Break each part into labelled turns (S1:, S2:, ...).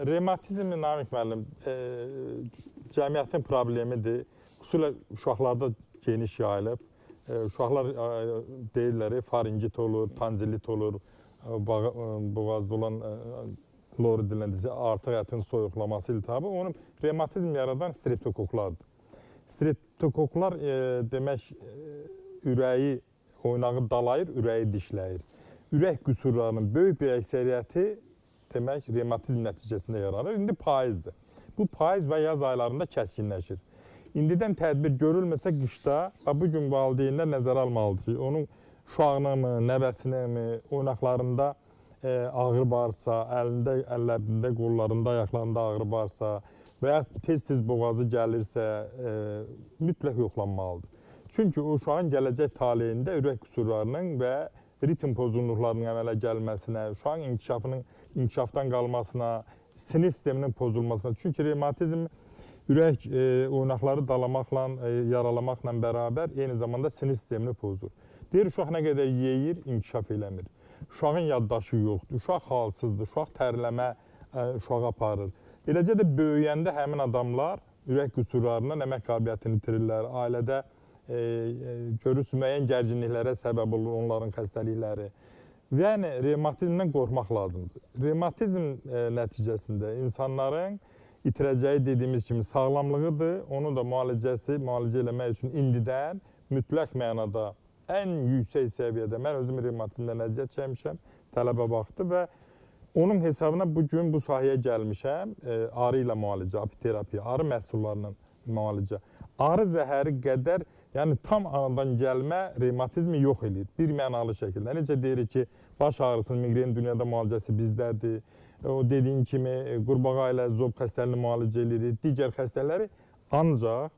S1: Revmatizm, Namiq müəllim, cəmiyyətin problemidir. Xüsusilə uşaqlarda geniş yayılıb. Uşaqlar deyirlər, faringit olur, tanzilit olur, boğazda olan lori dilində artıq ətin soyuqlaması iltihabı. Onun revmatizm yaradan streptokoklardır. Streptokoklar demək, ürəyi, oynağı dalayır, ürəyi dişləyir. Ürək qüsurlarının böyük bir əksəriyyəti demək, revmatizm nəticəsində yaranır. İndi payızdır. Bu payız və yaz aylarında kəskinləşir. İndidən tədbir görülməsə qışda, və bu gün valideynlər nəzərə almalıdır ki, onun uşağını mı, nəvəsini mi, oynaqlarında ağrı varsa, əlində, əllərində, qollarında, ayaqlarında ağrı varsa və ya tez-tez boğazı gəlirsə, mütləq yoxlanmalıdır. Çünki o uşağın gələcək taleyində ürək qüsurlarının və ritm pozğunluqlarının əmələ gəlməsinə, uşağın inkişafdan qalmasına, sinir sisteminin pozulmasına. Çünki revmatizm ürək oynaqları dalamaqla, yaralamaqla bərabər eyni zamanda sinir sistemini pozur. Deyir, uşaq nə qədər yeyir, inkişaf eləmir. Uşağın yaddaşı yoxdur, uşaq halsızdır, uşaq tərləmə uşağı aparır. Eləcə də böyüyəndə həmin adamlar ürək qüsurlarından əmək qabiliyyətini itirirlər. Ailədə görürsünüz, müəyyən gərginliklərə səbəb olur onların xəstəlikləri. Yəni, revmatizmdən qorxmaq lazımdır. Revmatizm nəticəsində insanların itirəcəyi dediyimiz kimi sağlamlığıdır. Onun da müalicə eləmək üçün indidən mütləq mənada ən yüksək səviyyədə, mən özüm revmatizmdən əziyyət çəkmişəm, tələbə vaxtı və onun hesabına bugün bu sahəyə gəlmişəm. Arı ilə müalicə, apiterapiya, arı məhsullarla müalicə. Arı zəhəri qədər, yəni tam anadan gəlmə revmatizmi yox eləyir, bir mənalı şəkildə. Necə deyirik ki, baş ağrısının, miqrenin dünyada müalicəsi bizdədir. O dediyin kimi qurbağa ilə zob xəstəliyini müalicə eləyirik, digər xəstələri, ancaq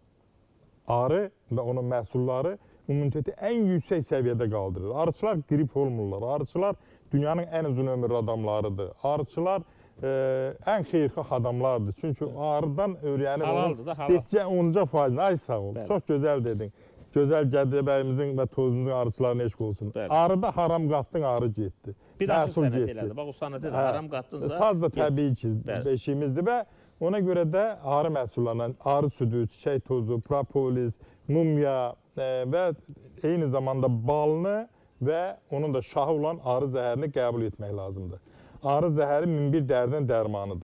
S1: arı və onun məhsulları immuniteti ən yüksək səviyyədə qaldırır. Arıçılar qrip olmurlar, arıçılar dünyanın ən uzun ömürlü adamlarıdır. Arıçılar ən xeyirxah adamlardır. Çünki arıdan öyrənib onun onca faizini. Ay sağ ol, çox gözəl dedin. Gözəl Gədəbəyimizin və Tozumuzun arıçılarına eşq olsun. Bəli. Arıda haram qatdın, arı getdi.
S2: Bir aşıq sənət elədi. Bax, o sənəti də haram qatdınsa...
S1: Saz da təbii ki, beşiyimizdir və ona görə də arı məhsullarından, arı südü, çiçək tozu, propolis, mumya və eyni zamanda balını və onun da şahı olan arı zəhərini qəbul etmək lazımdır. Arı zəhəri 1001 dərdən dərmanıdır.